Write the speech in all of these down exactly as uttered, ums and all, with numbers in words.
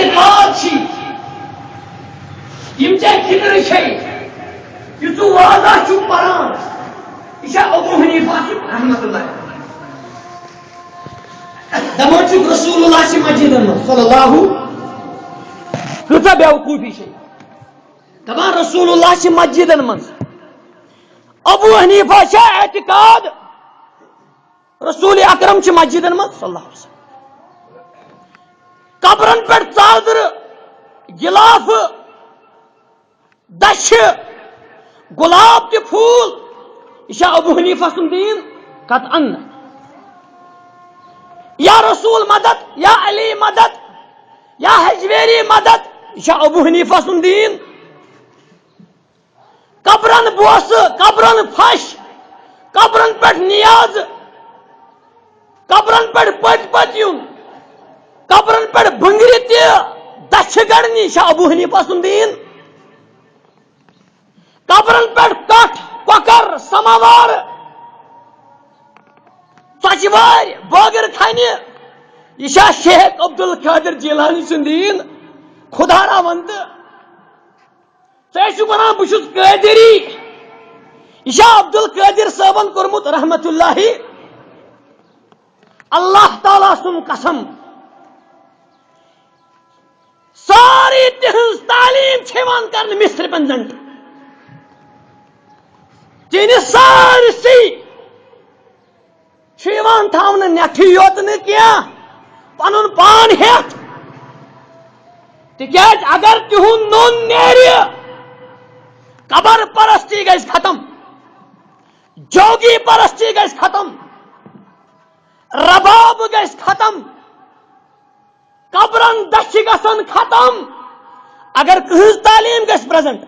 پاک چھی، یِم ژےٚ فِکرٕ چھے، یہِ ژٕ واضح چھُکھ پران، یہِ چھا ابو حنیفہ سُنٛد رحمت اللہ۔ دپان چھُکھ رسول اللہ چھِ مسجدن منٛز، صلی اللہ، کۭژاہ بیوقوفی چھے۔ دپان رسول اللہ چھِ مسجدن منٛز، ابو حنیفہ چھا اعتقاد رسول اکرم چھِ مسجدن منٛز، صلی اللہ علیہ وسلم۔ قبرن پٮ۪ٹھ ژادرٕ، غلاف، دچھِ، گۄلاب تہِ پھوٗل، یہِ چھا ابو حنیفہ سُنٛد دیٖن؟ قطعاً نہٕ۔ یا رسول مدد، یا علی مدد، یا ہجویری مدد، یہِ چھا ابو حنیفہ سُنٛد دیٖن؟ قبرن بوسہٕ، قبرن پھش، قبرن پٮ۪ٹھ نیاز، قبرن پٮ۪ٹھ پٔتۍ پٔتۍ یُن، قبرن پٮ۪ٹھ بٕنٛگرِ تہِ دَچھِ گڑنہِ، یہِ چھا ابو حنیفہ سُنٛد دیٖن؟ قبرن پٮ۪ٹھ کٹھ، کۄکر، سماوار، ژۄچہِ وارِ، بٲگٕر کھنہِ، یہِ چھا شیخ عبدالقادر جیلانی سُنٛد دیٖن؟ خدا را وندٕ۔ ژٕ ٲسِو ونان، بہٕ چھُس قٲدری۔ یہِ چھا عبدالقادر صٲبن کوٚرمُت رحمت اللہ؟ اللہ تعالیٰ سُنٛد قسم، سٲرٕے تِہٕنٛز تعلیٖم چھِ یِوان کرنہٕ مِسرِ پٮ۪ٹھ۔ تِہنٛدِ سٲرسٕے چھُ یِوان تھاونہٕ، نٮ۪ٹھٕے یوت نہٕ کینٛہہ، پنُن پان ہٮ۪تھ۔ تِکیازِ اگر تِہُنٛد نوٚن نیرِ، قبر پرستی گژھِ ختم، جوگی پرستی گژھِ ختم، رباب گژھِ ختم، قبرن دچھِ گژھن ختم۔ اگر کٕہٕنٛز تعلیٖم گژھِ پریزنٹ،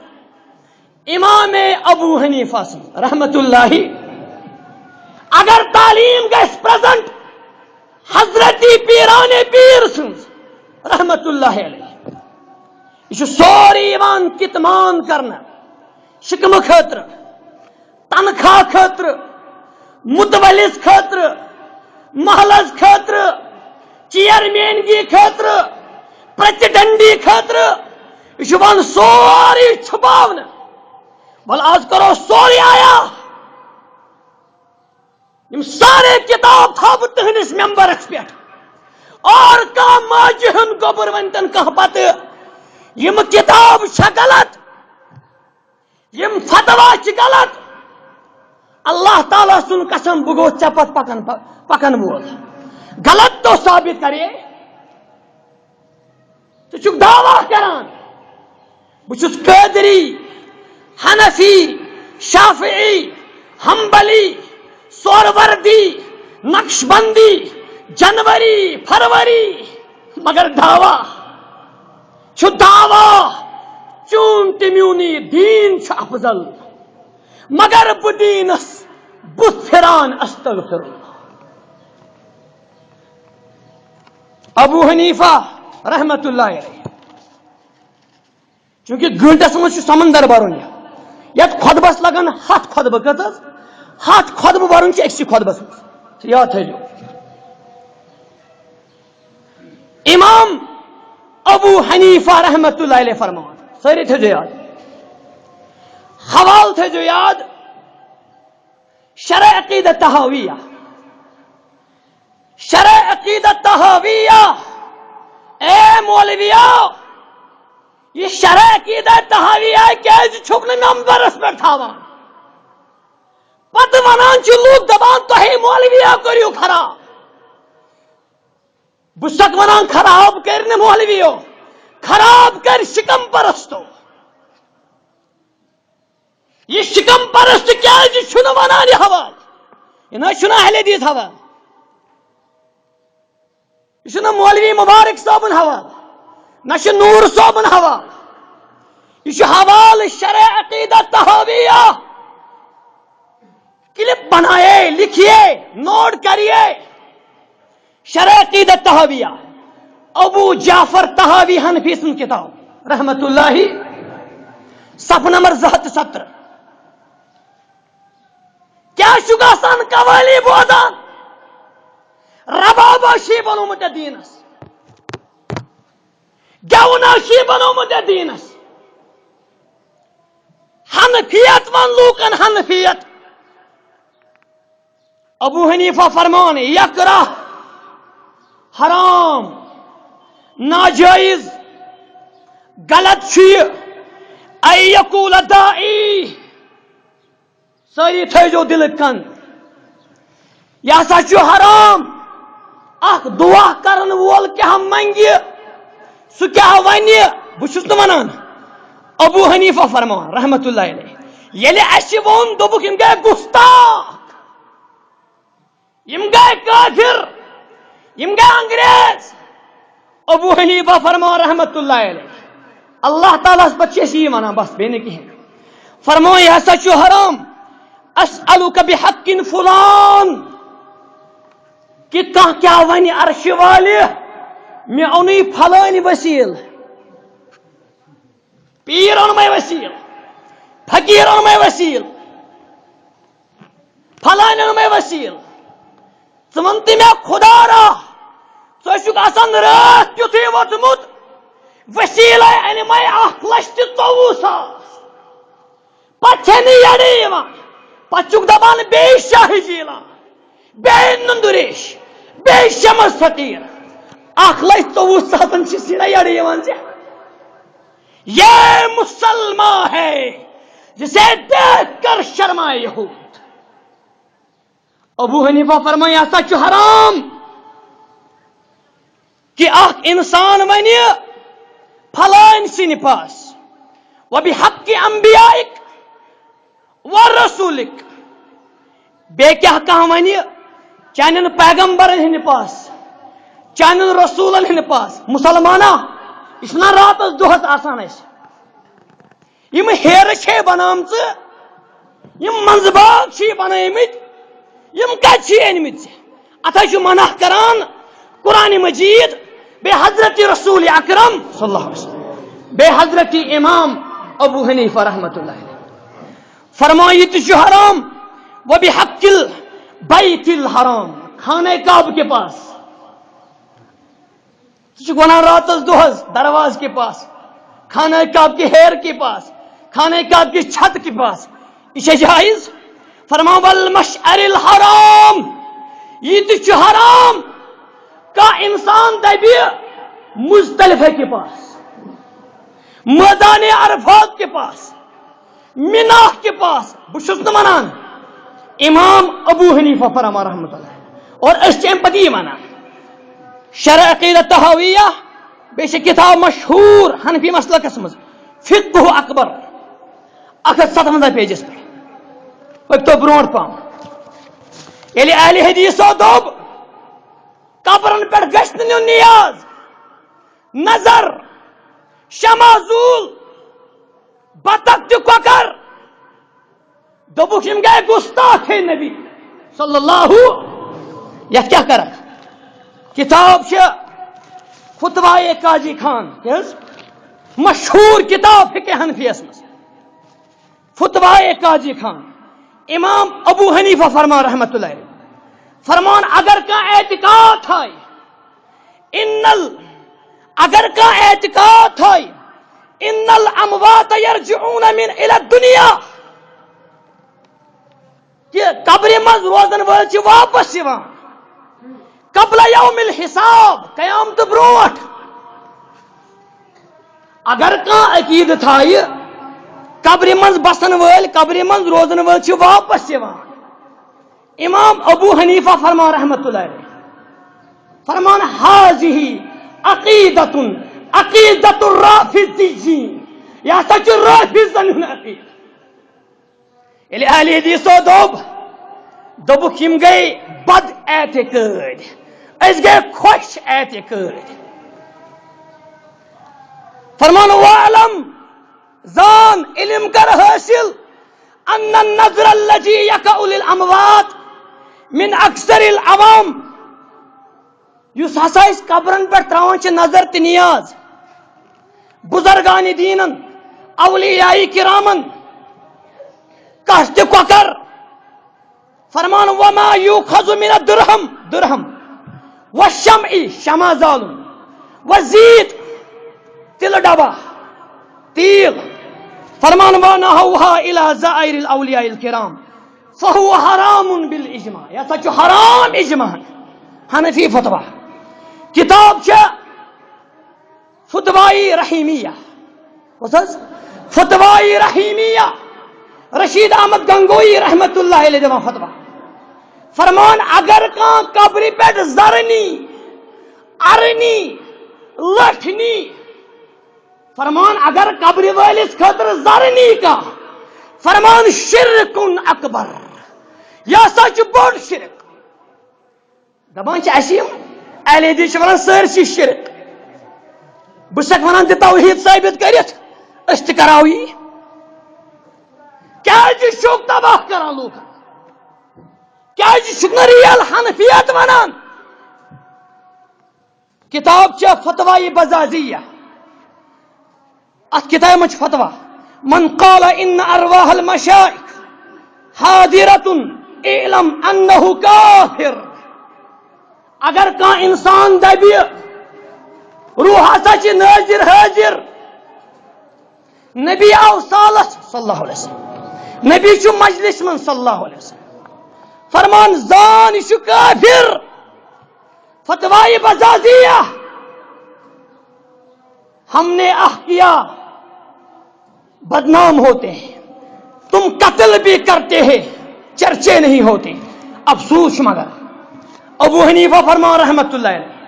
امام ابو حنیفہ سٕنٛز رحمت اللہ، اگر تعلیٖم گژھِ پریزنٹ حضرت پیران پیر سٕنٛز رحمت اللہ علیہ، یہِ چھُ سورُے یِوان کتمان کرنہٕ، شِکمہٕ خٲطرٕ، تنخواہ خٲطرٕ، متولِس خٲطرٕ، محلس خٲطرٕ، چیئرمینگی خٲطرٕ، پریزیڈنٹی خٲطرٕ۔ یہِ چھُ یِوان سورُے چھُپاونہٕ۔ وَلہٕ آز کرو سورُے آیا۔ یِم سارے کِتاب تھاوٕ بہٕ تُہٕنٛدِس ممبرس پٮ۪ٹھ۔ اور کانٛہہ ماجہِ ہُنٛد گوٚبُر ؤنۍتن کانٛہہ پتہٕ، یِم کِتاب چھےٚ غلط، یِم فتوا چھِ غلط۔ اللہ تعالیٰ سُنٛد قسم، بہٕ گوٚوُس ژےٚ پتہٕ پکن، پکن وول۔ غلط تو ثابت کرے۔ ژٕ چھُکھ دعویٰ کران، بہٕ چھُس قٲدری، حنفی، شافعی، حنبلی، سہروردی، نقشبندی، جنوری، فروری، مگر دعویٰ چھُ دعویٰ، چون تہٕ میونٕے دیٖن چھُ افضل، مگر بہٕ دیٖنس بُتھ پھِران، استغفر اللہ۔ ابو حنیفہ رحمت اللہ علیہ، چونکہ گٲنٹس منٛز چھُ سمندر برُن، یتھ خطبس لگن ہتھ خطبہٕ، کٔژ حظ؟ ہتھ خطبہٕ برُن چھُ أکسٕے خطبس منٛز، ژٕ یاد تھٲیزیو۔ امام ابو حنیفہ رحمت اللہ علیہ فرماوان، سٲری تھٲیزیو یاد، حوالہٕ تھٲیزیو یاد، شرح عقیدہ طحاویہ، شرح عقیدہ طحاویہ۔ اے مولویو، یہِ شرح عقیدہ طحاویہ کیازِ چھُکھ نہٕ ممبرس پٮ۪ٹھ تھاوان؟ پتہٕ ونان چھِ لوٗکھ، دپان، تۄہے مولویو کٔرِو خراب۔ بہٕ چھُسکھ ونان، خراب کٔرۍ نہٕ مولویو، خراب کٔرۍ شِکم پرستو۔ یہِ شِکم پرست کیازِ چھُنہٕ ونان یہِ حوالہٕ؟ یہِ نہ حظ چھُنہٕ اہل حدیث حوالہٕ۔ یہِ چھُنہٕ مولوی مبارک صٲبُن حوالہٕ، نہ چھُ نوٗر صٲبُن حوالہٕ۔ یہِ چھُ حوالہٕ شرح عقیدہ طحاویہ۔ کلپ بنائے، لکھیے، نوٹ کریے۔ شرح عقیدہ طحاویہ، ابو جعفر طحاوی حنفی سٕنٛز کتاب، رحمت اللہ، صفحہ نمبر زٕ ہتھ تہٕ سترہ۔ کیٛاہ چھُکھ آسان قوالی بوزان؟ ربابہ چھُے بنومُت ژےٚ دیٖنس۔ گٮ۪وُن ہا چھُ یہِ بنومُت یتھ دیٖنس۔ حنفیت ون لوٗکن، حنفیت۔ ابو حنیفہ فرمان، یکرہ، حرام، ناجائز، غلط چھُ یہِ، ان یقول داعی، سٲری تھٲیزیو دِلہٕ کن۔ یہِ ہسا چھُ حرام۔ اکھ دعا کرن وول کیٛاہ منگہِ، سُہ کیٛاہ ونہِ، بہٕ چھُس نہٕ ونان۔ ابو حنیفہ فرمان رحمت اللہ علیہ، ییٚلہِ اسہِ ووٚن، دوٚپُکھ، یِم گٔے گستاخ، یِم گٔے کٲفِر، یِم گٔے انگریز۔ ابو حنیفہ فرمان رحمت اللہ علیہ، اللہ تعالیٰ ہس پتہٕ چھِ أسۍ یی ونان، بس، بیٚیہِ نہٕ کِہیٖنۍ۔ فرمان، یہِ ہسا چھُ حرام۔ اسألک بحق فلان، کہِ کانٛہہ کیٛاہ ونہِ عرشہِ والہِ، مےٚ اوٚنُے پھلٲنۍ وسیٖل، پیٖر اوٚنمَے وسیٖل، فقیٖر اوٚنمَے وسیٖل، پھلٲنۍ اوٚنمَے وسیٖل۔ ژٕ وَن تہٕ مےٚ، خدا را، ژٕ چھُکھ آسان راتھ کیُتھُے ووٚتھمُت، وسیٖلَے اَنہِ مَے اَکھ لَچھ تہٕ ژوٚوُہ ساس۔ پَتہٕ چھے نہٕ یَڈٕے یِوان۔ پَتہٕ چھُکھ دَپان، بیٚیہِ شاہ جیٖلان، بیٚیہِ نُندٕ ریش، بیٚیہِ شمس فقیٖر۔ اَکھ لَچھ ژوٚوُہ ساسَن چھِ سیٖنَے یَڈٕ یِوان ژےٚ۔ یہ مسلمان ہے جسے دیکھ کر شرمائے یہود۔ ابو حنیفہ فرمان، یہِ ہسا چھُ حرام کہ اکھ انسان ونہِ پھلٲنۍ سٕنٛدِ پاس، وبحق انبیائک ورسولک، بیٚیہِ کیٛاہ کانٛہہ ونہِ چانٮ۪ن پیغمبرن ہٕنٛدِ پاس، چانٮ۪ن رسولن ہٕنٛدِ پاس۔ مسلمانا، یہِ چھُنہ راتس دۄہس آسان اَسہِ۔ یِم ہیرٕ چھے بنامژٕ، یِم منٛزباگ چھی بنٲومٕتۍ، یِم کتہِ چھی أنمٕتۍ ژےٚ؟ اتھ ہا چھُ منع کران قرآن مجید، بیٚیہِ حضرت رسول اکرم صلی اللہ علیہ وسلم، بیٚیہِ حضرت امام ابو حنیفہ رحمۃ اللہ علیہ۔ فرمان، یہِ تہِ چھُ حرام، وبحق البیت الحرام، خانہ کعبہ کے پاس۔ ژٕ چھُکھ وَنان راتَس دۄہَس دروازٕ کے پاس، خانہ کعبہ کے ہیر کے پاس، خانہ کعبہ کے چھت کے پاس، یہِ چھا جائز؟ فرمان، والمشعر الحرام، یہِ تہِ چھُ حرام۔ کانٛہہ اِنسان دَپہِ مُزدلفہ کے پاس، میدان عرفات کے پاس، منا کے پاس، بہٕ چھُس نہٕ وَنان۔ امام ابو حنیفہ فرما رحمۃ اللہ، اور أسۍ چھِ اَمہِ پَتہٕ یی وَنان۔ شرح عقیدہ طحاویہ، بیٚیہِ چھِ کِتاب مشہوٗر حنفی مسلکَس منٛز، فقہ اکبر، اَکھ ہَتھ ستوَنزاہ پیجَس پٮ۪ٹھ۔ پٔکۍ تو برونٛٹھ پَہَم۔ ییٚلہِ اہلِ حدیثو دوٚپ، قبرَن پٮ۪ٹھ گژھِ نہٕ نیُن نیاز، نظر، شمع زوٗل، بطخ تہٕ کۄکر۔ دوٚپُکھ، یِم گٔے گستاخ نبی صلی اللہ۔ یَتھ کیٛاہ کَرَکھ؟ کِتاب چھِ فتوائے قاضی خان، کیٛاہ حظ؟ مشہوٗر کِتاب فقہ حنفیَس منٛز، فتوائے قاضی خان۔ امام ابو حنیفہ فرمان رحمۃ اللہ علیہ، فرمان، اگر کانٛہہ اعتقاد تھایہِ، ان ال-، اگر کانٛہہ اعتقاد تھایہِ، ان الاموات یرجعون من الی الدنیا، کہِ قبرِ منٛز روزن وٲلۍ چھِ واپس یِوان، قبل یوم الحساب، قیامتہٕ برونٛٹھ۔ اگر کانٛہہ عقیدٕ تھایہِ، قبرِ منٛز بسن وٲلۍ، قبرِ منٛز روزن وٲلۍ چھِ واپس یِوان۔ امام ابو حنیفہ فرمان رحمۃ اللہ علیہ، فرمان، هذه عقیدة، عقیدة الرافضین، یہِ ہسا چھُ رافضن ہُنٛد عقیدٕ۔ ییٚلہِ اہلِ حدیثو دوٚپ، دوٚپُکھ، یِم گٔے بد اعتقٲدۍ، أسۍ گٔے خۄش اعتقٲدۍ۔ فرمان، واعلم، زان، علم کر حٲصِل، ان النظر الذي يقع للاموات من اکثر العوام، یُس ہسا أسۍ قبرن پٮ۪ٹھ تراوان چھِ نظر تہٕ نیاز، بزرگان دیٖنن، اولیاء کرامن، کَس تہِ کۄکر، فرمان، وما یؤخذ من الدرہم، درہم، والشمع، شمع زالُن، والزیت، تیٖلہٕ ڈبہ، تیٖل۔ فرمان، "وَنَحَوْهَا إِلَى سَائِرِ الْأَوْلِيَاءِ الْكِرَامِ فَهُوَ حَرَامٌ بِالْإِجْمَاعِ"، یہِ ہسا چھُ حرام اجماعن۔ حنفی فتویٰ کتاب چھےٚ فتویٰ رحیمیہ۔ کۄس حظ؟ فتویٰ رحیمیہ۔ رشید احمد گنگوئی رحمت اللہ علیہ دِوان فتویٰ۔ فرمان، اگر کانٛہہ قبرِ پٮ۪ٹھ زرنی، ارنی، لٹھنی، فرمان، اگر قبرِ وٲلِس خٲطرٕ زرنی کانٛہہ، فرمان، شرکن اکبر، یہِ ہسا چھُ بوٚڑ شرک۔ دپان چھِ اَسہِ یِم اہل حدیث چھِ وَنان سٲرسٕے شرک۔ بہٕ چھُسَکھ وَنان، دِ توحید ثٲبت کٔرِتھ، أسۍ تہِ کَرہاو یی۔ کیٛازِ چھُکھ تباہ کران لوٗکَن؟ کیٛازِ چھُکھ نہٕ ریل حنفیت وَنان؟ کتاب چھےٚ فتویٰ بزازیہ۔ اتھ کتابہِ منٛز چھُ فتویٰ، "من قال ان ارواح المشائخ حاضرة اعلم انه کافر"۔ اگر کانٛہہ انسان دپہِ، روح ہسا چھِ نٲظر حٲضِر، نبی آو سالس صلی اللہ علیہ وسلم، نبی چھُ مجلس منٛز صلی اللہ علیہ وسلم، فرمان، زان، یہِ چھُ کافر۔ فتویٰ بزازیہ، "ہم نے احقیا بدنام ہوتے ہیں، تم قتل بھی کرتے ہیں، چرچے نہیں ہوتے۔" افسوس چھُ مگر ابو حنیفہ فرمان رحمت اللہ علیہ،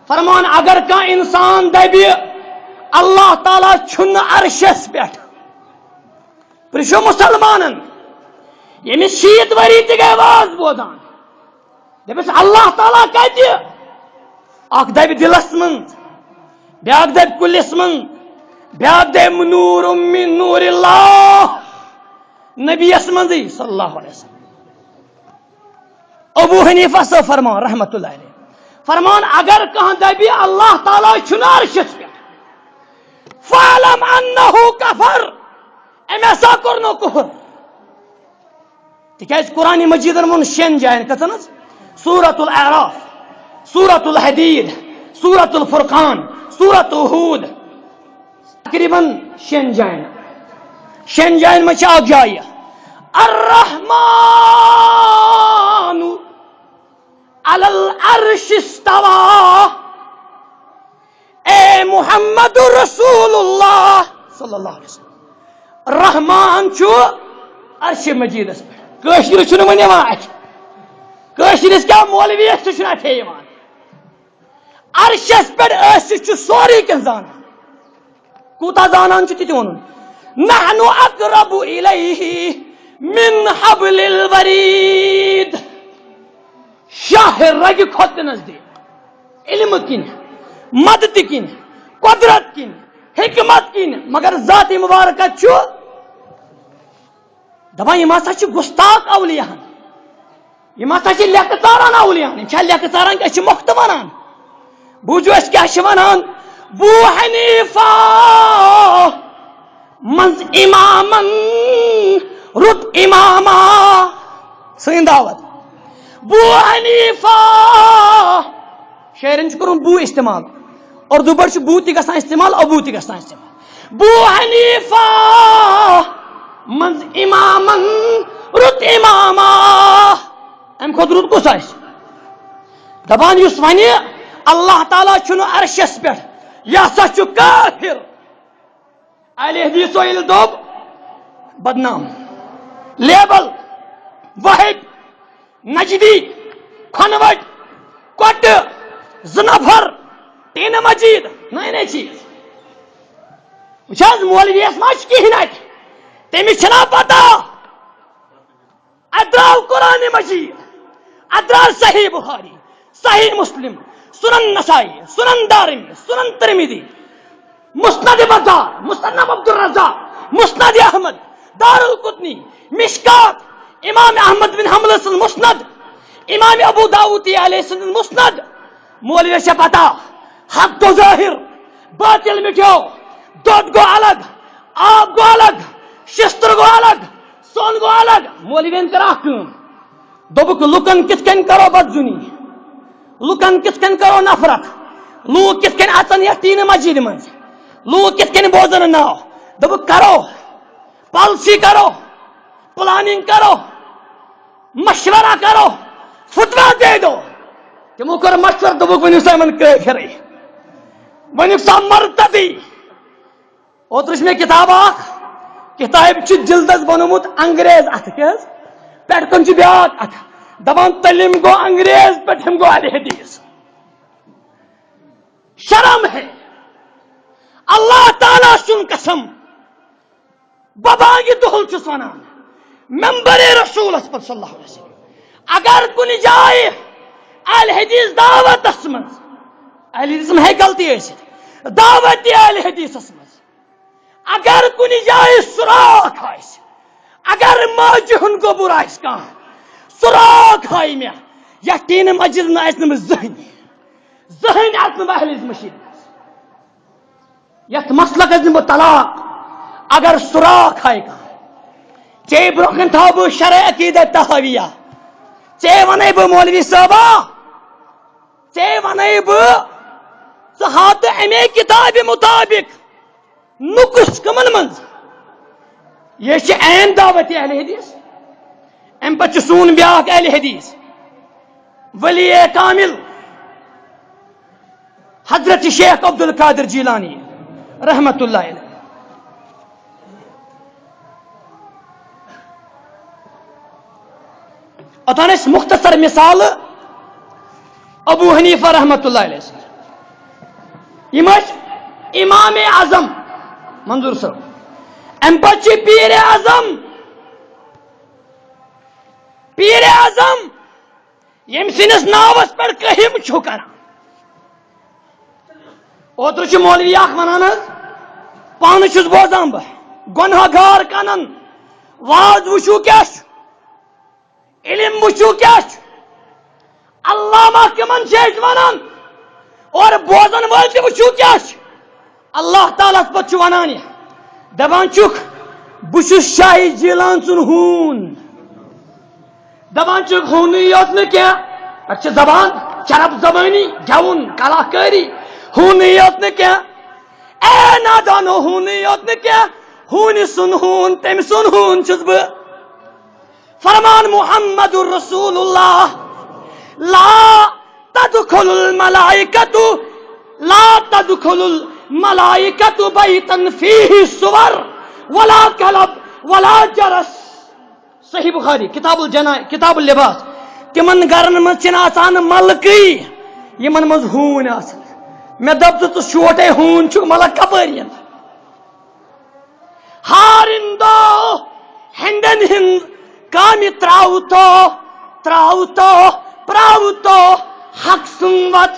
فرمان، اگر کانٛہہ انسان دپہِ، "اللہ تعالیٰ چھُنہٕ عرشس پٮ۪ٹھ"، پرژھو مسلمانن، ییٚمِس شیٖتھ ؤری تہِ گٔے واز بوزان، دپس، "اللہ تعالیٰ کتہِ؟" اکھ دبہِ دلس منٛز، بیاکھ دبہِ کُلِس منٛز، بیاکھ دبہِ نور من نور اللہ، نبیس منٛزٕے صلی اللہ علیہ وسلم۔ ابو حنیفہ صٲب فرمان رحمت اللہ علیہ، فرمان، اگر کانٛہہ دبہِ، "اللہ تعالیٰ چھُنہٕ عرشس پٮ۪ٹھ"، فعلم انہ کفر، أمۍ ہسا کوٚر نہٕ کفر۔ تِکیٛازِ قرآن مجیدن ووٚن شٮ۪ن جاین، کٔژن حظ؟ سورۃ الاعراف، سورۃ الحدید، سورۃ الفرقان، سورۃ ہود۔ تقریباً شٮ۪ن جاین، شٮ۪ن جاین منٛز چھِ اکھ جاے یہِ، الرحمن علی العرش استوی۔ اے محمد رسول اللہ صلی اللہ علیہ وسلم، رحمان چھُ عرش مجیدس پٮ۪ٹھ۔ کٲشرِس چھُنہٕ وۄنۍ یِوان اَتھِ۔ کٲشرِس کیٛاہ مولویس تہِ چھُنہٕ اَتھِ یِوان۔ عرشس پٮ۪ٹھ ٲسِتھ چھُ سورُے کینٛہہ زانان۔ کوٗتاہ زانان چھُ تہِ تہِ ووٚنُن۔ نحن اقرب الیہ من حبل الورید۔ شاہ رگہِ کھۄتہٕ تہِ نزدیٖک۔ علمہٕ کِنۍ، مدتہٕ کِنۍ، قۄدرت کِنۍ، حکمت کِنۍ، مگر ذاتِ مبارکہ چھُ دپان، یِم ہسا چھِ گُستاخ اولیاہن، یِم ہسا چھِ لیٚکہٕ ژاران اولیاہن، یِم چھا لیٚکہٕ ژاران کہِ أسۍ چھِ مۄختہٕ ونان؟ بوٗزِو أسۍ کیٛاہ چھِ ونان، بو حنیفہ منٛز امامن رُت امامہ۔ سٲنۍ دعوت۔ بو حنیفہ۔ شٲعرن چھُ کوٚرمُت بو استعمال۔ اردو پٲٹھۍ چھُ بو تہِ گژھان استعمال، ابو تہِ گژھان استعمال۔ بو حنیفہ منٛز امامن رُت امامہ۔ امہِ کھۄتہٕ رُت کُس آسہِ؟ دپان یُس ونہِ اللہ تعالیٰ چھُنہٕ عرشس پٮ۪ٹھ، یہِ ہسا چھُ کافر۔ اہل حدیثو ییٚلہِ دوٚپ، بدنام، لیبل، وہابی، نجدی، کھۄنہٕ وٲٹۍ، کۄٹہٕ، زٕ نفر، ٹیٖنہٕ مجیٖد، نٔے نٔے چیٖز۔ وٕچھ حظ، مولویَس ما چھُ کِہیٖنۍ اَتہِ؟ تٔمِس چھِنہ پتہ؟ اتھ درٛاو قرآن مجید، اتھ درٛاو صحیح بخاری، صحیح مسلم، سنن نسائی، سنن دارمی، سنن ترمذی، مسند بزار، مصنف عبدالرزاق، مسند احمد، دار القطنی، مشکات، امام احمد بن حنبل سٕنٛز مسند، امام ابو داؤد طیالسی سٕنٛز مسند۔ مولوی چھےٚ پتہ، حق گوٚو ظٲہِر، باطل مِٹیو، دۄد گوٚو الگ، آب گوٚو الگ، شستر گوٚو الگ، سۄن گوٚو الگ۔ مولوین کٔر اکھ کٲم، دوٚپُکھ، لُکن کِتھ کٔنۍ کرو بدظُنی، لُکن کِتھ کٔنۍ کرو نفرت، لوٗکھ کِتھ کٔنۍ اژن یتھ ٹیٖنہٕ مسجدِ منٛز؟ لوٗکھ کِتھ کٔنۍ بوزن نہٕ ناو؟ دوٚپُکھ، کرو، پالیسی کرو، پلاننگ کرو، مشورہ کرو، فتویٰ دے دو۔ تِمو کوٚر مشورٕ، دوٚپُکھ، ؤنِو سا یِمن کٲفرٕے، ؤنِو سا مرتدٕے۔ اوترٕ چھِ مےٚ کِتاب اکھ، کِتابہِ چھُ جلدس بنومُت انگریز اتھٕ، کیٛاہ حظ؟ پٮ۪ٹھ کُن چھُ بیٛاکھ اتھٕ، دپان، تٔلِم گوٚو انگریز، پٮ۪ٹھِم گوٚو اہل حدیث۔ شرم ہے۔ اللہ تعالیٰ سُنٛد قسم، بہٕ بانگہِ دۄہل چھُس ونان، ممبر رسولس پٮ۪ٹھ صلی اللہ علیہ وسلم، اگر کُنہِ جایہِ اہل حدیث دعوتس منٛز، اہل حدیثن ہیٚکہِ غلطی ٲسِتھ، دعوت اہل حدیثس منٛز اگر کُنہِ جایہِ سُراخ آسہِ، اگر ماجہِ ہُنٛد گوٚبُر آسہِ کانٛہہ، سُراخ ہایہِ مےٚ، یتھ ٹیٖنہٕ مسجد منٛز اژٕ نہٕ بہٕ زٕہٕنۍ، زٕہٕنۍ اژٕ نہٕ بہٕ اہل حدیث مسجد منٛز۔ یتھ مسلکس دِمہٕ بہٕ طلاق، اگر سُراخ ہایہِ کانٛہہ۔ ژے برونٛہہ کنہِ تھاوٕ بہٕ شرح عقیدہ طحاویہ، ژے ونَے بہٕ، مولوی صٲبا، ژے ونَے بہٕ، ژٕ ہاو تہٕ امے کتابہِ مطابق نقص کمن منٛز؟ یہِ چھِ عین دعوت اہل حدیث۔ امہِ پتہٕ چھُ سون بیاکھ اہل حدیث، ولی کامل، حضرت شیخ عبد القادر جیلانی رحمت اللہ علیہ۔ اوٚتام ٲسۍ مختصر مثال ابو حنیفہ رحمت اللہ علیہ سٕنٛز۔ یِم ٲسۍ امام اعظم منظور صٲب۔ امہِ پتہٕ چھِ پیٖر اعظم، پیٖر اعظم ییٚمہِ سٕنٛدِس ناوس پٮ۪ٹھ کٔہِم چھُ کران۔ اوترٕ چھُ مولوی اکھ ونان حظ، پانہٕ چھُس بوزان بہٕ، گۄناہ گار کنن، واز وٕچھِو کیٛاہ چھُ، علم وٕچھِو کیٛاہ چھُ، علامہ کٕمن چھِ أسۍ ونان، اور بوزن وٲلۍ تہِ وٕچھِو کیٛاہ چھِ۔ اللہ تعالیٰ ہس پتہٕ چھُ ونان یہِ، دپان چھُکھ، بہٕ چھُس شاہی جیلان سُنٛد ہوٗن۔ دپان چھُکھ، ہوٗنٕے یوت نہٕ کینٛہہ، پتہٕ چھِ زبان، چرب زبٲنی، گٮ۪وُن، کلاکٲری، ہوٗنٕے یوت نہٕ کینٛہہ، اے نادانو، ہوٗنٕے یوت نہٕ کینٛہہ، ہوٗنہِ سُنٛد ہوٗن، تٔمۍ سُنٛد ہوٗن چھُس بہٕ۔ فرمان محمد رسول اللہ، لا تدخل الملائکۃ، لا تدخل الملائکۃ بیتا فیہ صور ولا کلب ولا جرس۔ صحیح بخاری، کتاب الجنا، کتاب اللباس۔ تِمن گرن منٛز چھِنہٕ اژان ملکٕے، یِمن منٛز ہوٗنۍ آسن۔ مےٚ دوٚپ، ژٕ، ژٕ شوٹے ہوٗن چھُکھ، ملک کپٲرۍ یِن؟ ہارندو ہندن ہند کامہِ تراوتو، تراوتو، پراوتو حق سُنٛد وت۔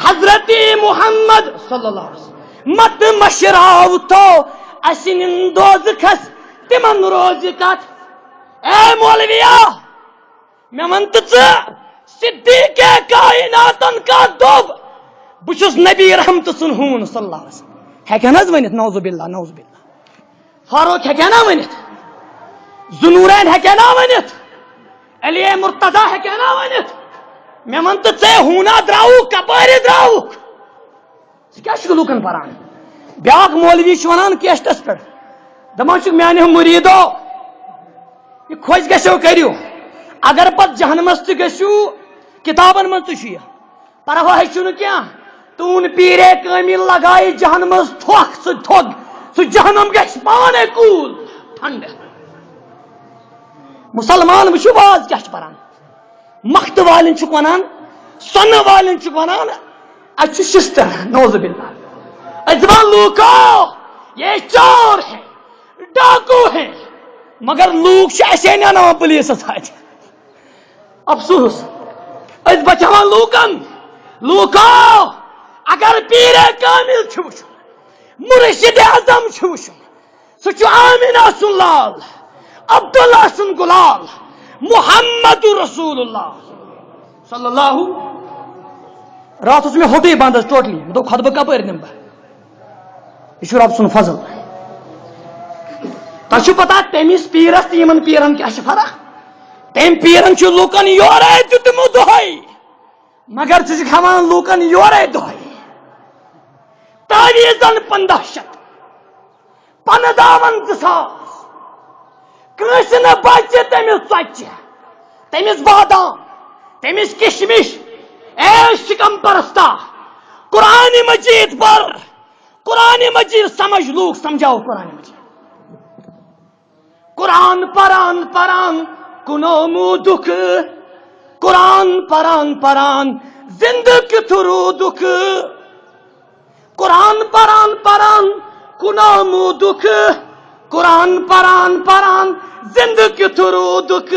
حضرت محمد صلی اللہ علیہ وسلم مت مشراوتو، اسہِ نِن دوزخس تِمن روزِ کتھ۔ اے مولویا، مےٚ وَن تہٕ ژٕ، صدیق کائناتن کَتھ دوٚپ، بہٕ چھُس نبی رحمتہٕ سُنٛد ہوٗن صلی اللہ علیہ وسلم۔ ہیٚکہِ نہٕ حظ ؤنِتھ؟ نعوذ باللہ، نعوذ باللہ۔ فاروق ہیٚکہِ نا ؤنِتھ؟ ذوالنورین ہیٚکہِ نا ؤنِتھ؟ علی مرتضی ہیٚکہِ نا ؤنِتھ؟ مےٚ وَن تہٕ ژےٚ ہوٗنا درٛاوُکھ، کپٲرۍ درٛاوُکھ؟ ژٕ کیٛاہ چھُکھ لوٗکن پران؟ بیٛاکھ مولوی چھُ وَنان کیسٹس پٮ۪ٹھ، دَپان چھُکھ، میٛانیو مُریٖدو، یہِ خۄش گژھیو کٔرِو، اگر پتہٕ جہنمس تہِ گٔژھِو، کِتابن منٛز تہِ چھُ یہِ، پرواے چھُنہٕ کینٛہہ، تُہُنٛد پیٖرے کٲمِل لگایہِ جہنمس تھۄکھ، سُہ تھۄکھ، سُہ جہنم گژھِ پانے کوٗل ٹھنڈٕ۔ مُسلمان وٕچھِو، واز کیٛاہ چھُ پران۔ مختہٕ والٮ۪ن چھُکھ وَنان، سۄنہٕ والٮ۪ن چھُکھ وَنان، اَتہِ چھُ شِستٕر، نعوذ باللہ۔ أسۍ دَپان، لوٗکو، یہ چور ہے، ڈاکو ہے، مگر لوٗکھ چھِ اَسے نیناوان پُلیٖسَس اَتھِ۔ افسوس، أسۍ بچاوان لوٗکَن۔ لوٗکو، اگر پیٖرے کامِل چھُ وٕچھُن، مُرشِد اعظم چھُ وٕچھُن، سُہ چھُ آمینہ سُنٛد لال، عبداللہ سُنٛد گُلال، محمد رسول اللہ صلی اللہ۔ راتھ اوس مےٚ ہوٚٹُے بنٛد حظ ٹوٹلی۔ مےٚ دوٚپ، خۄطبہٕ کپٲرۍ نِمہٕ بہٕ؟ یہِ چھُ رۄب سُنٛد فضل۔ تۄہہِ چھُو پتہ تٔمِس پیٖرس تہٕ یِمن پیٖرن کیٛاہ چھِ فرق؟ تٔمۍ پیٖرن چھُ لوٗکن یورے دیُتمُت دۄہے، مگر ژٕ چھُکھ ہٮ۪وان لوٗکن یورے دۄہے۔ تعویٖذ پنٛداہ شیٚتھ، پنہٕ داون زٕ ساس۔ کٲنٛسہِ نہٕ بچہِ تٔمِس ژۄچہِ، تٔمِس بادام، تٔمِس کشمش۔ اے شکم پرستا، قرآن مجید پر، قرآن مجید سمجھ، لوگ سمجھاؤ قرآن مجید۔ قرآن پران پران کُنو موٗدُکھ، قرآن پران پران زندٕ کیُتھ روٗدُکھ۔ قرآن پران پران کُنو موٗدُکھ، قرآن پران پران زندٕ کیُتھ روٗدُکھ۔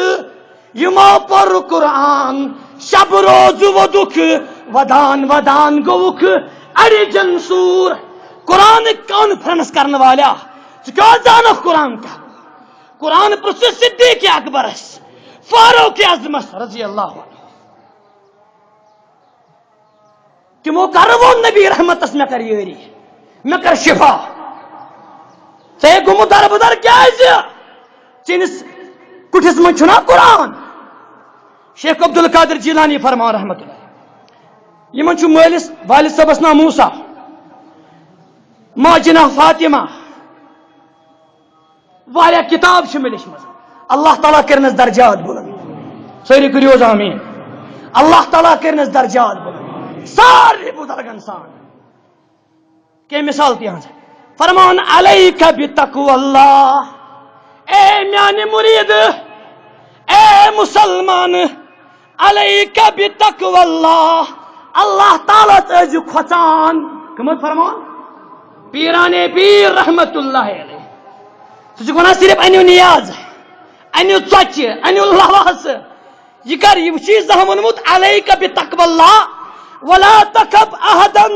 یِمو پوٚر قرآن شب روز ووٚدُکھ، ودان ودان گوٚوُکھ اَڑِ جن سوٗر۔ قرآن کانفرنس کرن والیا، ژٕ کیٛاہ زانکھ قرآن کیٛاہ؟ قرآن پرٛژھ صدیق اکبرس، فاروق اعظمس رضی اللہ عنہ۔ تِمو کر ووٚن نبی رحمتس، مےٚ کر یٲری، مےٚ کر شفا؟ ژےٚ گوٚمُت دربدر کیازِ؟ چٲنِس کُٹھِس منٛز چھُنا قرآن؟ شیخ عبدالقادر جیلانی فرماوان رحمت اللہ، یِمن چھُ مٲلِس، والد صٲبس ناو موسیٰ، ماجہِ ناو فاطمہ، واریاہ کِتاب چھِ مےٚ لیچھمٕژ۔ اللہ تعالیٰ کٔرنَس درجات بُلند۔ سٲری کٔرِو حظ آمیٖن۔ اللہ تعالیٰ کٔرنَس درجات بُلند۔ سارنٕے بُزرگن سان۔ کینٛہہ مثال تِہنٛز۔ فرمان، علیک بتقوی اللہ۔ اے میانہِ مُریٖد، اے مُسلمان، علیک بتقوی اللہ، اللہ تعالیٰ ہس ٲسۍزِ کھۄژان۔ کٕم حظ فرمان؟ پیرانے پیر رحمت اللہ علیہ۔ سُہ چھُ وَنان صرف أنِو نیاز، أنِو ژۄچہِ، أنِو لواسہٕ۔ یہِ کر، یہِ چھُے زانٛہہ ووٚنمُت، علیک بتقوی اللہ ولا تخف احدا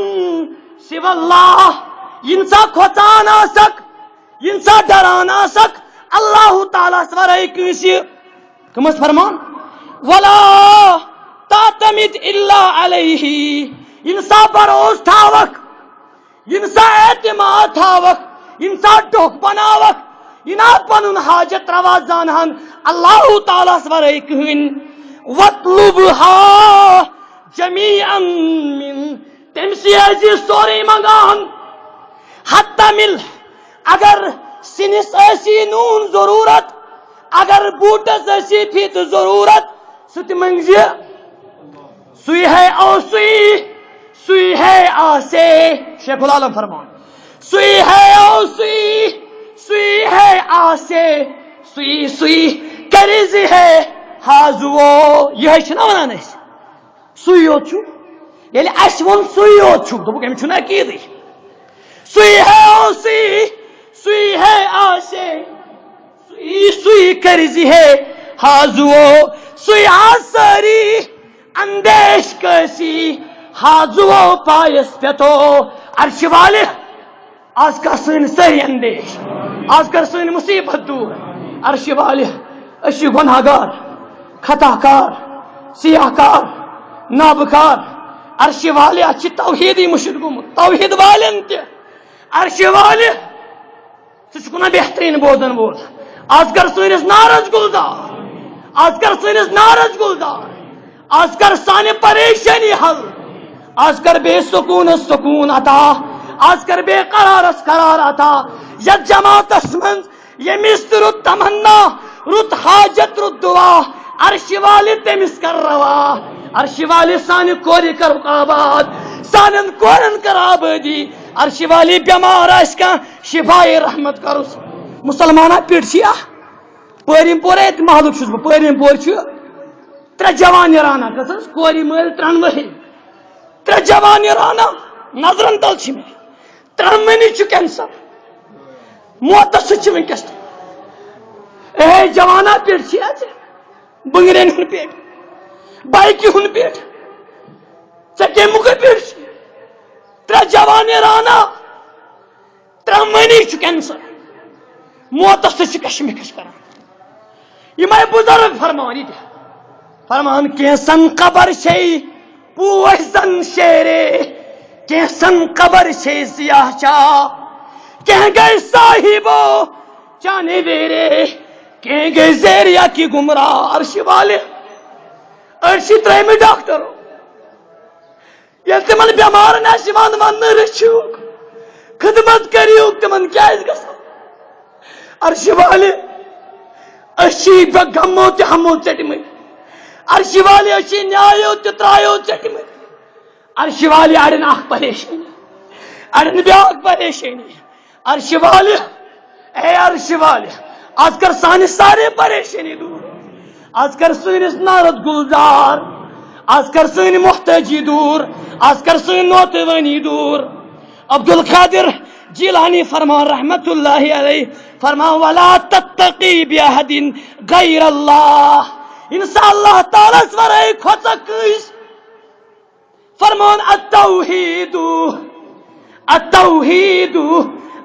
سوی اللہ۔ ییٚمہِ ساتہٕ کھۄژان آسکھ، ییٚمہِ ساتہٕ ڈران آسکھ اللہ تعالیٰ ہس ورٲے کٲنٛسہِ، کٕم حظ فرمان؟ ولا تعتمد الا علیہ۔ ییٚمہِ ساتہٕ بھروسہٕ تھاوکھ، ییٚمہِ ساتہٕ اعتماد تھاوکھ، ییٚمہِ ساتہٕ ڈوکھ بناوکھ، یہِ نا پنُن حاجت روا زانہن اللہ تعالیٰ ہس ورٲے کٕہٕنۍ۔ واطلبها جمیعا من، تٔمۍ سٕے ٲسۍ یہِ سورُے منٛگان۔ حتی ملح، اگر سِنِس ٲسی نوٗن ضروٗرت، اگر بوٗٹس ٲسی فیٖتہٕ ضروٗرت، سُہ تہِ منٛگزِ۔ سُے ہے او سُے، سُے ہے آسے۔ شیخ العالم فرمان، سُے ہے او سُے، سُے ہے آسے، سُے سُے کرِ زِ ہے حاضو۔ یِہوٚے چھِنہ وَنان أسۍ؟ سُے یوت چھُ۔ ییٚلہِ اَسہِ ووٚن سُے یوت چھُ، دوٚپُکھ، أمِس چھُنہٕ عقیٖدٕے۔ سُے ہے او سُے، سُے ہے آسے، سُے سُے کرِ زِ ہے حاضو۔ سُے آ سٲری اندیش کٲسی حاضو پایس پٮ۪تھو۔ عرشہِ والہِ، آز کر سٲنۍ سٲری اندیش، آز کر سٲنۍ مُصیبت دوٗر۔ عرشہِ والہِ، أسۍ چھِ گۄناہ گار، خطا کار، سیاہ کار، نابہٕ کار۔ عرشہِ والہِ، اَتھ چھِ توحیٖدٕے مُشِتھ گوٚمُت، توحیٖد والٮ۪ن تہِ۔ عرشہِ والہِ، ژٕ چھُکھ نا بہتریٖن بوزن وول؟ آز کر سٲنِس نارس گُلزار، آز کر سٲنِس نارس گُلزار، آز کر سانہِ پریشٲنی حل، آز کر بے سکوٗنس سکوٗن عطا، آز کر بے قرارس قرار عطا۔ یتھ جماعتس منٛز ییٚمِس تہِ رُت تمنا، رُت حاجت، رُت دعا، عرشہِ والہِ تٔمِس کر روا۔ عرشہِ والہِ سانہِ کورِ کرُکھ آباد، سانٮ۪ن کورٮ۪ن کر آبٲدی۔ عرشہِ والہِ بٮ۪مار آسہِ کانٛہہ، شفایے رحمت کرُس۔ مُسلمانہ پیٚٹھ چھِ اکھ۔ پٲرِم پورہ ییٚتہِ محلُک چھُس بہٕ، پٲرِم پورِ چھُ ترٛےٚ جوان نیران، کٔژ حظ؟ کورِ مٲلۍ ترٛٮ۪ن ؤہرۍ۔ ترٛےٚ جوان نیران، نظرن تل چھِ مےٚ۔ ترٛٮ۪ن ؤہرۍ چھُ کینسر۔ موتس سۭتۍ چھِ وٕنکیٚس۔ اے جوانا، پیٚٹھ چھِ اَتہِ۔ بٕنٛگرٮ۪ن ہُنٛد پیٚٹھ، بایکہِ ہُنٛد پیٚٹھ۔ ژےٚ کَمہِ مُکھٕ پیٚٹھ چھِ؟ ترٛےٚ جوان نیران، ترٛٮ۪ن ؤہرۍ چھُ کینسر۔ موتس سۭتۍ چھِ کشمکش کران۔ یِمے بُزرگ فرمان یہِ تہِ۔ فرمان، کینٛژن خبر چھے پوش زن شیرے، کینٛژن خبر چھے سیاہ چاہ، کینٛہہ گٔے صاحبو چانے ویرے، کینٛہہ گٔے زیریا کی گمراہ۔ عرشہِ والہِ، أڑۍ چھِ ترٛٲیمٕتۍ ڈاکٹرو۔ ییٚلہِ تِمن بٮ۪مارن آسہِ یِوان وننہٕ، رٔچھِوکھ، خدمت کٔرِو، تِمن کیازِ گژھو؟ عرشہِ والہِ، أسۍ چھِ بے غمو تہِ ہمو ژٔٹمٕتۍ۔ عرشہِ والہِ، أسۍ چھِ نیایو تہِ ترایو ژٔٹمٕتۍ۔ عرشہِ والہِ، اڑٮ۪ن اکھ پریشٲنی، اڑٮ۪ن بیاکھ پریشٲنی۔ عرشہِ والہِ، اے عرشہِ والہِ، از کر سانہِ سارے پریشٲنی دور۔ از کر سٲنِس نارد گلزار، از کر سٲنۍ محتاجی دور، از کر سٲنۍ نوتوٲنی دور۔ عبدالقادر جیلانی فرمان رحمت اللہ علیہ، فرمان، "ولا تتقی بأحد غیر اللہ"، انسان اللہ تعالیٰ ہس ورٲے کھوژکھ کٲنٛسہِ۔ فرمان، "التوحید، التوحید،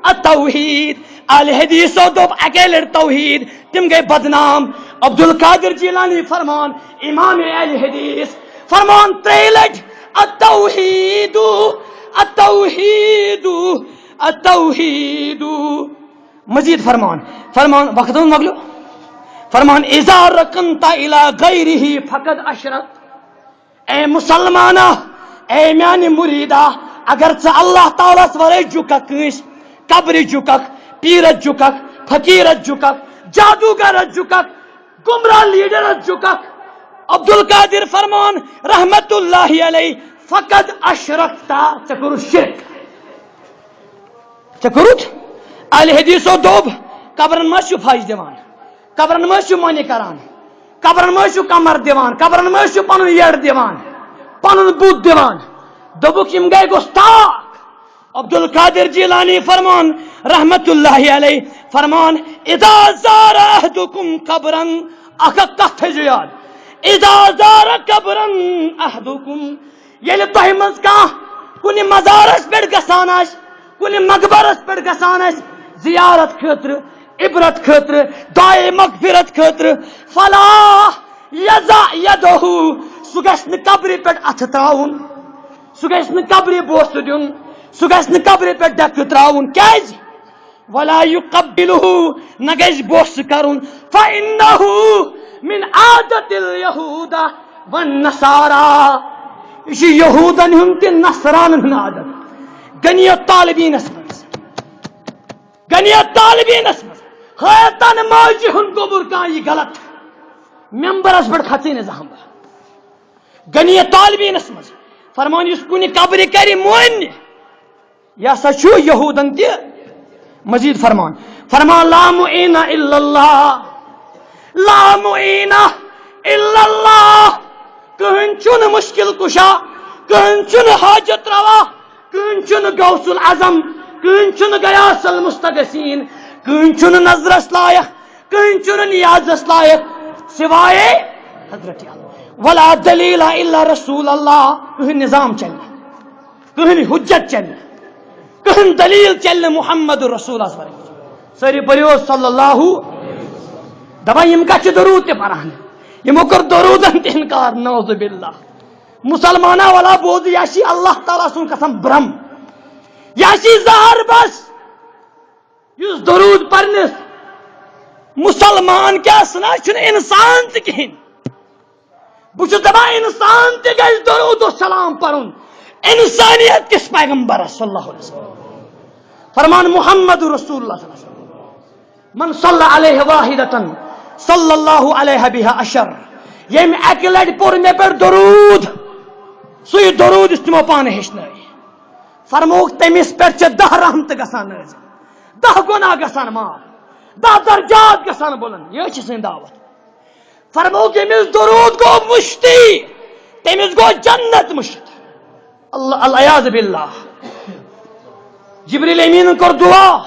التوحید"۔ اہل حدیثو دوٚپ اکے لٹہِ توحید، تِم گٔے بدنام۔ عبدالقادر جیلانی فرمان، امام اہل حدیث فرمان ترٛیٚیہِ لٹہِ، "التوحید، التوحید، التوحید"۔ مزید فرمان، فرمان، وقت مۄکلیو۔ فرمان، "اذا رکنت الی غیرہ فقد اشرکت"۔ اے مسلمانہ، اے میانہِ مریدا، اگر ژٕ اللہ تعالیٰ ہس ورٲے جُککھ کٲنٛسہِ، قبرِ جُککھ، پیرس جُککھ، فقیرس جُککھ، جادوگرس جُککھ، گمراہ لیڈرس جُککھ، عبدالقادر فرمان رحمت اللہ علیہ، فقد اشرکت، ژےٚ کوٚرُتھ شرک۔ ژےٚ کوٚرُتھ؟ اہل حدیثو دوٚپ، قبرن منٛز چھُ پھش دِوان، قبرن منٛز چھُ مۄنہِ کران، قبرن منٛز چھُ کمر دِوان، قبرن منٛز چھُ پنُن یٔڈ دِوان، پنُن بُتھ دِوان۔ دوٚپُکھ، یِم گٔے گۄستاخ۔ عبدالقادر جیلانی فرمان رحمت اللہ علیہ فرمان، "اذا زار احدکم قبرا"، اکھ اکھ کتھ تھٲیزیو یاد، "اذا زار قبرا احدکم"، ییٚلہِ تۄہہِ منٛز کانٛہہ کُنہِ مزارس پٮ۪ٹھ گژھان آسہِ، کُنہِ مقبرس پٮ۪ٹھ گژھان آسہِ زیارت خٲطرٕ، عبرت خٲطرٕ، دعائے مغفرت خٲطرٕ، فلا یضع یدہ، سُہ گژھِ نہٕ قبرِ پٮ۪ٹھ اتھٕ تراوُن، سُہ گژھِ نہٕ قبرِ بوسہٕ دیُن، سُہ گژھِ نہٕ قبرِ پٮ۪ٹھ ڈکہٕ تراوُن۔ کیازِ؟ ولا یقبلہ، نہ گژھِ بوسہٕ کرُن۔ فإنہ من عادت الیہود والنصارى، یہِ چھُ یہودن ہُنٛد تہٕ نصرانن ہُنٛد عادت۔ غنیت طالبینس منٛز، غنیت طالبینس منٛز، حیاتن ماجہِ ہُنٛد گوٚبُر کانٛہہ یہِ غلط، ممبرس پٮ۪ٹھ کھژٕے نہٕ زانٛہہ بہٕ۔ غنیت طالبینس منٛز فرمان، یُس کُنہِ قبرِ کرِ مۄنۍ، یہِ ہسا چھُ یہودن تہِ مزید فرمان۔ فرمان، "لا معین الا اللہ، لا معین الا اللہ"، کٕہٕنۍ چھُنہٕ مشکل کشا، کٕہٕنۍ چھُنہٕ حاجت روا، کٕہٕنۍ چھُنہٕ غوث العظم، کٕہٕنۍ چھُنہٕ غیاث المستغیثین، کٕہٕنۍ چھُنہٕ نظرس لایق، کٕہٕنۍ چھُنہٕ نیازس لایق سوائے حضرت اللہ۔ ولا دلیل الا رسول اللہ، کٕہٕنۍ نظام چلہِ نہٕ، کٕہٕنۍ حجت چلہِ نہٕ، کٕہٕنۍ دلیل چلہِ نہٕ محمد رسول اللہ صلی اللہ علیہ وسلم۔ سٲری پٔرِو صلی اللہ۔ دپان، یِم کتھ چھِ درود تہِ پران؟ یِمو کوٚر درودن تہِ انکار، نعوذ باللہ۔ مسلمانہ ولا بوز، یہِ چھِ اللہ تعالیٰ سُنٛد قسم برم، یہِ چھِ زہر بس۔ یُس درود پرنس مسلمان کیٛاہ سنا چھُنہٕ انسان تہِ کِہیٖنۍ۔ بہٕ چھُس دپان، انسان تہِ گژھِ درود و سلام پرُن انسانیت کِس پیغمبرس صلی اللہ علیہ وسلم۔ فرمان محمد رسول اللہ صلی اللہ علیہ وسلم، "من صلی علیہ واحدۃ صلی اللہ علیہ بہا عشر"، ییٚمۍ اکہِ لٹہِ پوٚر مےٚ پٮ۪ٹھ درود، سُے درود یُس تِمو پانہٕ ہیٚچھنٲے، فرمووُکھ، تٔمِس پٮ۪ٹھ چھِ دَہ رحمتہٕ گژھان نٲزِل، دَہ گۄناہ گژھان معاف، دَہ درجات گژھان بُلند۔ یہِ چھِ سٲنۍ دعوت۔ فرمووُکھ، ییٚمِس درود گوٚو مُشتی، تٔمِس گوٚو جنت مُشت۔ اللہ، العیاذ باللہ۔ جبریل امیٖنن کوٚر دُعا،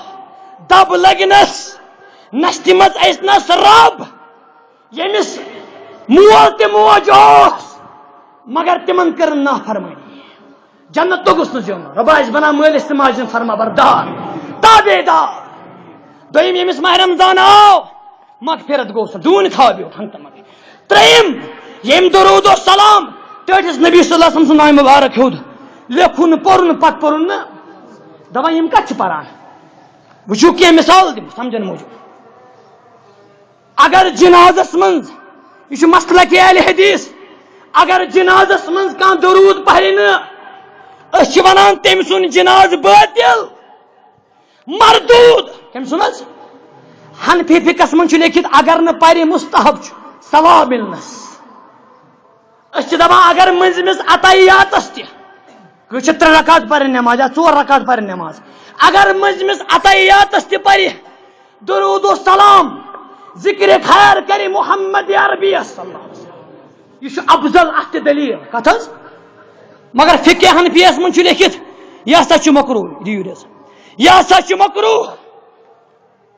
دَب لٔگنَس، نَستہِ منٛز ٲسنَس رب، ییٚمِس مول تہِ موج اوس، مگر تِمن کٔرٕن نافرمٲنی۔ جنت توٚگُس نہٕ زیُن۔ رۄبا، اَسہِ بناو مٲلِس تہٕ ماجہِ ہُنٛد فرما بردار، تابع دار۔ دوٚیِم، ییٚمِس ماہِ رمضان آو، مغفرت گوٚو سُہ، ڈوٗنۍ کھاو بیوٗٹھ ہنٛگتہٕ منٛگے۔ ترٛیٚیِم، ییٚمۍ درود و سلام ٹٲٹھِس نبی صلی اللہ علیہ وسلم سُنٛد ناوِ مُبارک ہیوٚد، لیکھُن نہٕ، پوٚرُن نہٕ، پتہٕ پوٚرُن نہٕ۔ دپان، یِم کتھ چھِ پران؟ وٕچھِو کینٛہہ مثال دِمہٕ سمجھن موٗجوٗب۔ اگر جنازس منٛز، یہِ چھُ مسلک اہل حدیث، اگر جنازس منٛز کانٛہہ درود پرِ نہٕ، أسۍ چھِ ونان تٔمۍ سُنٛد جنازٕ باطل۔ مردود۔ کٔمۍ سُنٛد حظ؟ حنفی فقہس منٛز چھُ لیٚکھِتھ، اگر نہٕ پرِ مستحب چھُ، ثواب مِلنس۔ أسۍ چھِ دپان، اگر مٔنٛزمِس عطیاتس تہِ، کٲنٛسہِ چھِ ترٛےٚ رکعت پرٕنۍ نماز یا ژور رکعت پرٕنۍ نماز، اگر مٔنٛزمِس عطیاتس تہِ پرِ، درود و سلام، ذکر خیر کرِ محمد عربی صلی اللہ علیہ وسلم۔ یہِ چھُ افضل، اتھ تہِ دلیل۔ کتھ حظ؟ مگر فقہ حنفیس منٛز چھُ لیٚکھِتھ، یہِ ہسا چھُ مکروہ۔ دِیِو رِزق۔ یہِ ہسا چھُ مکروہ۔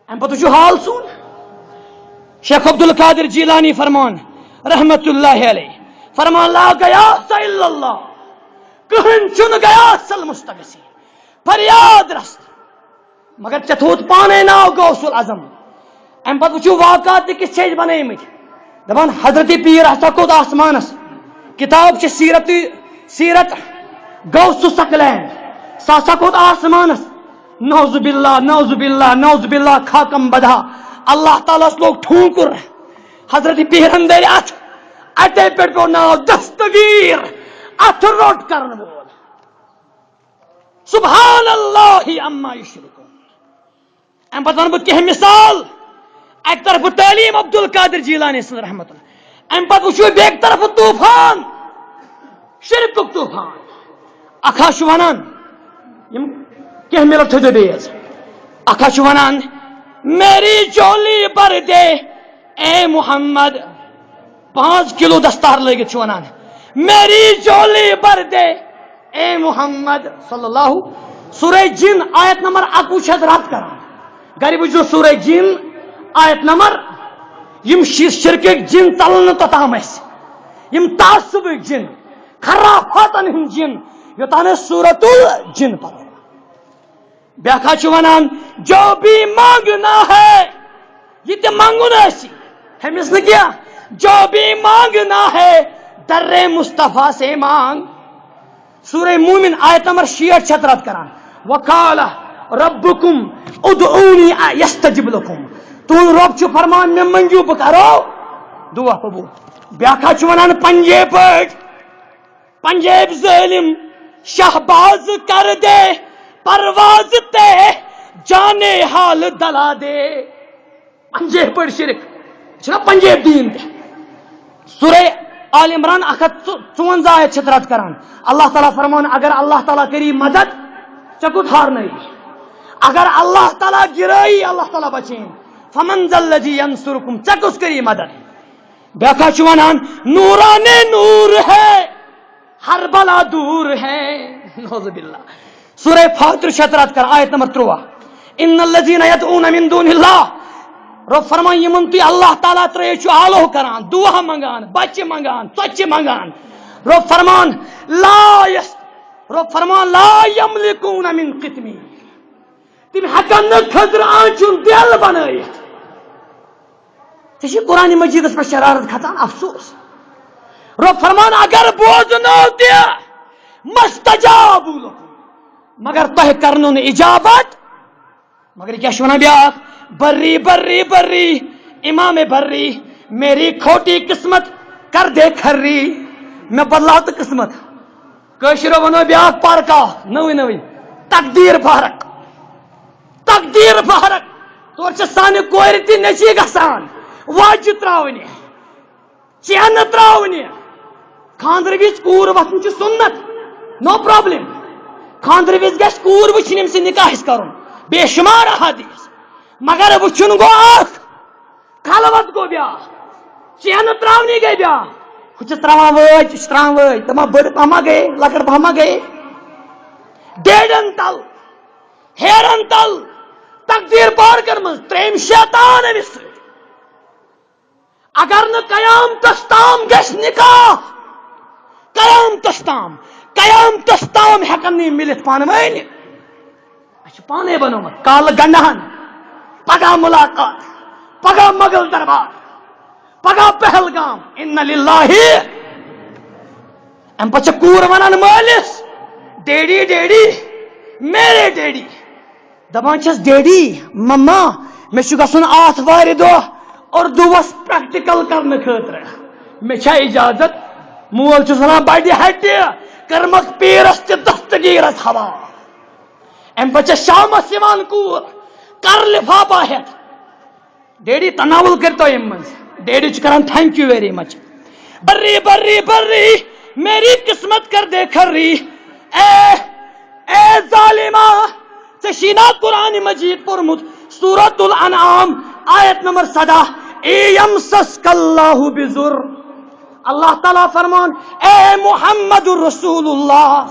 امہِ پتہٕ وٕچھِو حال سون۔ شیخ عبدالقادر جیلانی فرمان، رحمت اللہ علیہ، فرمان، لا غیاث الا اللہ، کٕہٕنۍ چھُنہٕ غیاث المستغیثین، فریاد رس۔ مگر ژےٚ تھوٚوُتھ پانے ناو غوث العظم۔ امہِ پتہٕ وٕچھِو واقعات تہِ کِتھ چھِ أسۍ بنٲومٕتۍ۔ دپان، حضرت پیٖر ہسا کھوٚت آسمانس۔ کتاب چھِ سیرت، سیرت غوث الثقلین۔ سُہ ہسا کھوٚت آسمانس۔ نعوذ باللہ، نعوذ باللہ، نعوذ باللہ، خاکم بدہا۔ اللہ تعالیٰ ہس لوگ ٹھونکُر۔ حضرت پیٖرن دٲرۍ اتھ۔ اتے پٮ۪ٹھ پیوٚو ناو دستگیر۔ اتھ روٚٹ کرن وول۔ سبحان اللہ عما یشرکون۔ امہِ پتہٕ ونہٕ بہٕ کینٛہہ مثال۔ اکہِ طرفہٕ تعلیٖم عبدالقادر جیلانی سٕنٛز رحمت اللہ۔ امہِ پتہٕ وٕچھو بیٚکہِ طرفہٕ طوفان، شرکُک طوفان۔ اکھ حظ چھُ ونان، یِم کینٛہہ منٹ تھٲیزیو بیٚیہِ حظ۔ اکھ حظ چھُ ونان، میری جھولی بھر دے اے محمد، پانٛژھ کلو دستار لٲگِتھ چھُ ونان، میری جھولی بھر دے اے محمد صلی اللہ۔ سورہ جن آیت نمبر اکوُہ چھِ اَتھ رد کران۔ گرِ وٕچھزیو سورہ جن آیت نمبر، یِم شی-، شرکٕکۍ جن ژلن نہٕ توٚتام اَسہِ، یِم تعصبٕکۍ جن، خرافاتن ہٕنٛدۍ جن، یوٚتام أسۍ سورۃ الجن پرو۔ بیٛاکھ حظ چھُ ونان، جو بھی مانگنا ہے، یہِ تہِ منٛگُن آسہِ، ہُمِس نہٕ کینٛہہ، جو بھی مانگنا ہے، در مصطفیٰ سے مانگ۔ سورہ مومن آیت نمبر شیٹھ چھِ اَتھ رد کران، وقال ربکم ادعونی یستجب لکم۔ تُہُنٛد رۄب چھُ فرمان، مےٚ منٛگِو، بہٕ کرو دعا قبول۔ بیٛاکھ حظ چھُ ونان پنجے پٲٹھۍ، پنجاب ظالم شہباز کر دے پرواز تے، جانے حال دلا دے۔ پنجاب پٲٹھۍ شرک۔ چھُنہ پنجاب دین تہِ؟ سورہ آل عمران اکھ ہتھ ژُ-، ژُوَنزاہ آیت چھِ رد کران۔ اللہ تعالیٰ فرمان، اگر اللہ تعالیٰ کری مدد، ژےٚ کوٚت ہارنٲیی؟ اگر اللہ تعالیٰ گرٲیی، اللہ تعالیٰ بچٲیِن۔ فمن ذا الذی ینصرکم، ژےٚ کُس کری مدد؟ بیٛاکھ حظ چھُ ونان، نوران نور ہے، ہر بلا دور ہے۔ نعوذ باللہ۔ سورہ فاطر چھِ اَتھ رد کران، آیت نمبر تُرٛواہ۔ ان الذین یدعون من دون اللہ۔ رۄب فرمان، یِمن تُہۍ اللہ تعالیٰ ترٲیِتھ چھِو آلو کران، دُعا منٛگان، بچہِ منٛگان، ژۄچہِ منٛگان۔ رۄب فرمان، لا یس-، رۄب فرمان، لا یملکون من قطمیر۔ تِم ہٮ۪کن نہٕ کھٔزرٕ آنٛچہِ ہُنٛد بیل بنٲیِتھ۔ ژےٚ چھِ قرآن مجیدس پٮ۪ٹھ شرارت کھژان، افسوس۔ رۄب فرمان، اگر بوزنو تہِ، مستجاب لکم، مگر تۄہہِ کرنو نہٕ اجابت۔ مگر کیٛاہ چھُ ونان بیٛاکھ؟ بری، بری، بری، امام بری، میری کھوٹی قسمت کر دے کھری، مےٚ بدلاو تہٕ قسمت۔ کٲشرو ونو بیٛاکھ پارکا، نٔوٕے نٔوٕے، تقدیر پارک۔ تقدیر پارک۔ تورٕ چھِ سانہِ کورِ تہِ نیٚچی گژھان واجہِ ترٛاونہِ، چینہٕ ترٛاونہِ۔ خانٛدرٕ وِزِ کوٗر وۄتھُن چھُ سُنت، no problem۔ خانٛدرٕ وِزِ گژھِ کوٗر وٕچھِنۍ، أمۍ سٕنٛدِ نکاحٕچ کرُن، بے شمار احادیث۔ مگر وٕچھُن گوٚو اکھ، خلوت گوٚو بیٛاکھ، چینہٕ ترٛاونی گٔے بیٛاکھ۔ ہُہ چھُ ترٛاوان وٲج، یہِ چھُ ترٛاوان وٲج، دَپان بٔڑ پَہم ما گٔے، لۄکٕٹ پَہم ما گٔے۔ ڈیڈن تل، ہیرن تل، تقدیر پارکن منٛز ترٛیٚیِم شیطان أمِس سۭتۍ۔ اگر نہٕ قیامتس تام گژھِ نکاح، قیامتس تام، قیامتس تام ہٮ۪کن نہٕ یِم مِلِتھ پانہٕ ؤنۍ۔ اَسہِ چھُ پانے بنومُت، کالہٕ گنڈہان، پگاہ ملاقات، پگاہ مغل دربار، پگاہ پہلگام۔ انا للہ۔ امہِ پتہٕ چھےٚ کوٗر ونان مٲلِس، ڈیڈی، ڈیڈی، میرے ڈیڈی۔ دپان چھس، ڈیڈی، مما، مےٚ چھُ گژھُن آتھوارِ دۄہ اردوس پریکٹیکل کرنہٕ خٲطرٕ، مےٚ چھا اجازت؟ مول چھُس ونان، بڑِ ہٹہِ، کٔرمَکھ پیٖرس تہِ دستگیٖرس حوالہٕ۔ امہِ پتہٕ چھےٚ شامس یِوان کوٗر، کر لفافہ ہٮ۪تھ۔ ڈیڈی، تناول کٔرتو یِم منٛز۔ ڈیڈی چھُ کران thank you very much۔ بری بری بری، میری قسمت کر دے کھری۔ اے، اے ظالما، ژےٚ چھُے نا قرآن مجید پوٚرمُت؟ سورۃ الانعام، آیت نمبر سداہ، "اے یمسسک اللہ بضر۔" اللہ تعالیٰ فرمان، اے محمد رسول اللہ،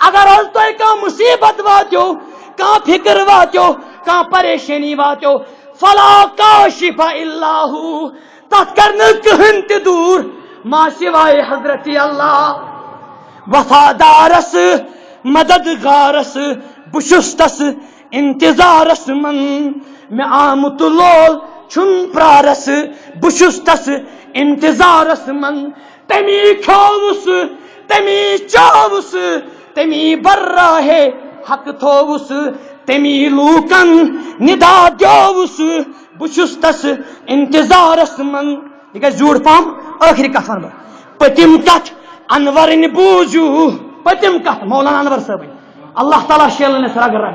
اگر حظ تۄہہِ کانٛہہ مصیبت واتیو، کانٛہہ فکر واتیو، کانٛہہ پریشانی واتیو، فلا کاشف الا ہو، تتھ کر نہٕ کٕہٕنۍ تہِ دوٗر ما سوائے حضرت اللہ۔ وفادارس، مددگارس، بہٕ چھُس تس انتظارس من، مےٚ آمُت لول چھُم پرارس، بہٕ چھُس تس انتظارس من۔ تٔمی کھیووُس، تٔمی چاوُس، تٔمی براہ حق تھووُس، تٔمی لوٗکن ندا دیووُس، بہٕ چھُس تس انتظارس من۔ یہِ گژھِ زیوٗٹھ پہم، ٲخری کتھ ونہٕ بہٕ۔ پٔتِم کتھ انورٕنۍ بوٗزِو، پٔتِم کتھ مولانا انور صٲبٕنۍ، اللہ تعالیٰ شیلنس رگ رگ،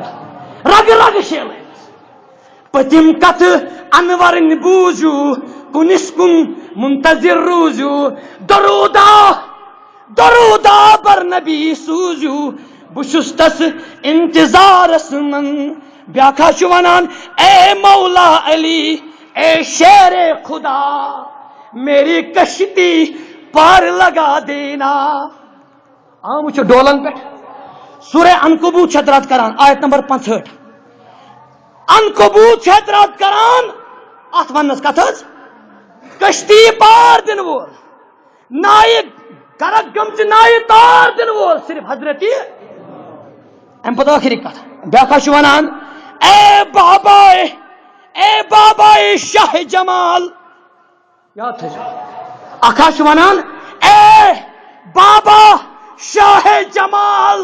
رگ رگ شیلنس۔ پٔتِم کتھ انورٕنۍ بوٗزِو، کُنِس کُن منتظر روٗزِو۔ درودہ، درودہ بر نبی سوٗزِو، بہٕ چھُس تس انتظارس من۔ بیاکھ ہا چھُ ونان، اے مولا علی، اے شیر خدا، میری کشتی پار لگا دینا۔ آ، وٕچھِو ڈولن پٮ۪ٹھ۔ سورہ عنکبوت چھِ اَتھ رد کران، آیت نمبر پانٛژہٲٹھ۔ عنکبوت چھِ اَتھ رد کران، اَتھ وننس کتھ حظ؟ کشتی پار دِنہٕ وول، نایہِ، گرک گٔمژِ نایہِ تار دِنہٕ وول صرف حضرت۔ امہِ پتہٕ ٲخری کتھ، بیاکھ ہا چھُ ونان، اے بابا، اے بابا شاہ جمال، یاد تھٲیزیو۔ اکھ ہا چھُ ونان، اے بابا شاہ جمال،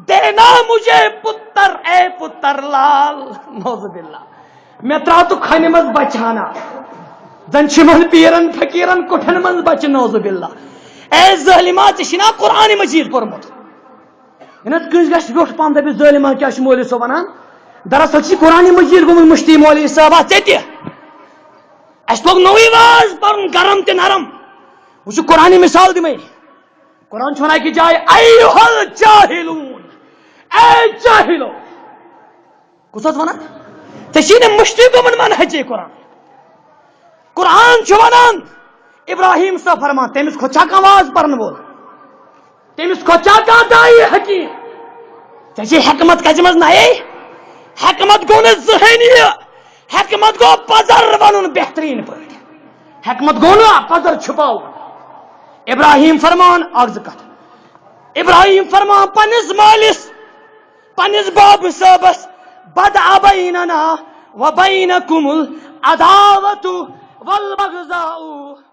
دینا مجھے پتر، اے پتر لال۔ نعوذ باللہ۔ مےٚ ترٛاو تہٕ کھنہِ منٛز بچہٕ ہنا۔ زن چھِ یِمن پیرن فقیرن کُٹھن منٛز بچہٕ، نعوذ باللہ۔ اے ظٲلما، ژےٚ چھُے نا قرآن مجید پوٚرمُت؟ یہِ نہ حظ کٲنٛسہِ گژھِ ویوٚٹھ پہم دَپہِ، ظٲلما کیٛاہ چھُ مولوی صٲب ونان؟ دراصل چھُ قرآن مجید گوٚمُت مُشتی مولوی صٲبا ژےٚ تہِ۔ اَسہِ لوگ نوٚوُے واز پَرُن، گرم تہِ نرم۔ وۄنۍ چھُ قرآنی مثال دِمَے۔ قرآن چھُ وَنان أکِس جایہِ، "ایُّہَ الجاہِلوٗن"، اے جاہِلو۔ کُس حظ وَنان؟ ژےٚ چھُے نہٕ مٔشتٕے گوٚمُت منہجِ قرآن۔ قرآن چھُ وَنان، ابراہیم صٲب فرمان، تٔمِس کھۄتہٕ چھا کانٛہہ واز پَرَن وول؟ تٔمِس کھۄتہٕ چھا کانٛہہ داعی حکیٖم؟ ژےٚ چھے حکمت کَتہِ منٛز نَیے؟ حکمت گوٚو نہٕ زٕہٕنۍ یہِ۔ حکمت گوٚو پَزر وَنُن بہتریٖن پٲٹھۍ۔ حکمت گوٚو نہٕ پَزر چھُپاوُن۔ ابراہیم فرمان اَکھ زٕ کَتھ۔ ابراہیم فرمان پنٛنِس مٲلِس، پنٛنِس بابہٕ صٲبَس، "بدأ بیننا و بینکم العداوۃ والبغضاء"۔